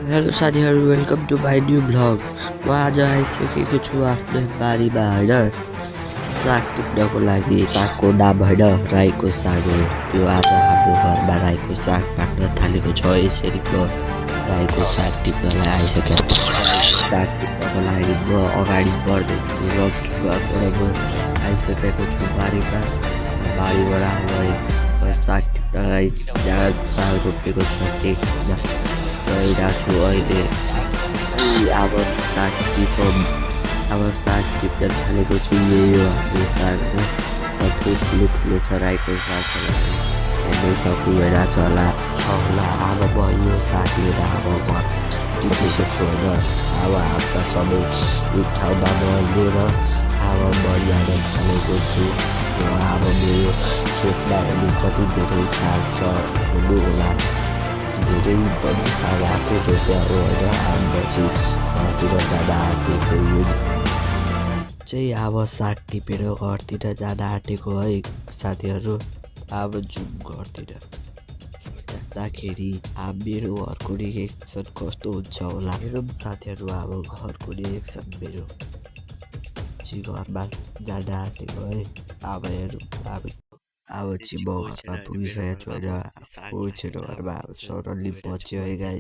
Hello साथीहरू, welcome to my new vlog. म आज आइसकेको छु आफ्नो बारीमा होइन, साग टिप्नको लागि। सागको नाम होइन राईको साग हो। त्यो आज हाम्रो घरमा राईको साग पाक्न थालेको छ। यसरी म राईको साग टिप्नलाई आइसकेको छु। साग टिप्नको लागि म अगाडि बढ्दैछु र म आइसकेको छु बारीमा। बारीबाट अब साग टिप्नलाई जहाँ साग रोपेको छ त्यहीमा गइरहेको छु अहिले। अब साग टिपौँ। अब साग टिप्न थालेको छु। यही हो हाम्रो साग होइन, ठुलो छ राईको सागहरू हेर्नै सक्नुभइरहेछ होला। अब म यो साग लिएर अब म टिपिसक्छु होइन। अब हातमा सबै एक ठाउँमा म लिएर अब म जान थालेको छु। र अब मेरो खेतमा हेर्नु कति धेरै साग छ हुनु होला। धेरै पनि साग आफै रोप्या हो होइन। अब म चाहिँ घरतिर जान आँटेको यो चाहिँ अब साग टिपेर घरतिर जान आँटेको है साथीहरू। अब जाउँ घरतिर। जाँदाखेरि अब मेरो घरको रिएक्सन कस्तो हुन्छ होला हेरौँ साथीहरू। अब घरको रिएक्सन मेरो चाहिँ घरमा जान आँटेको है। अब हेरौँ। अब चाहिँ म घरमा पुगिसकेको छु होइन। पुगेर घरमा अब सरली बच्यो है गाई।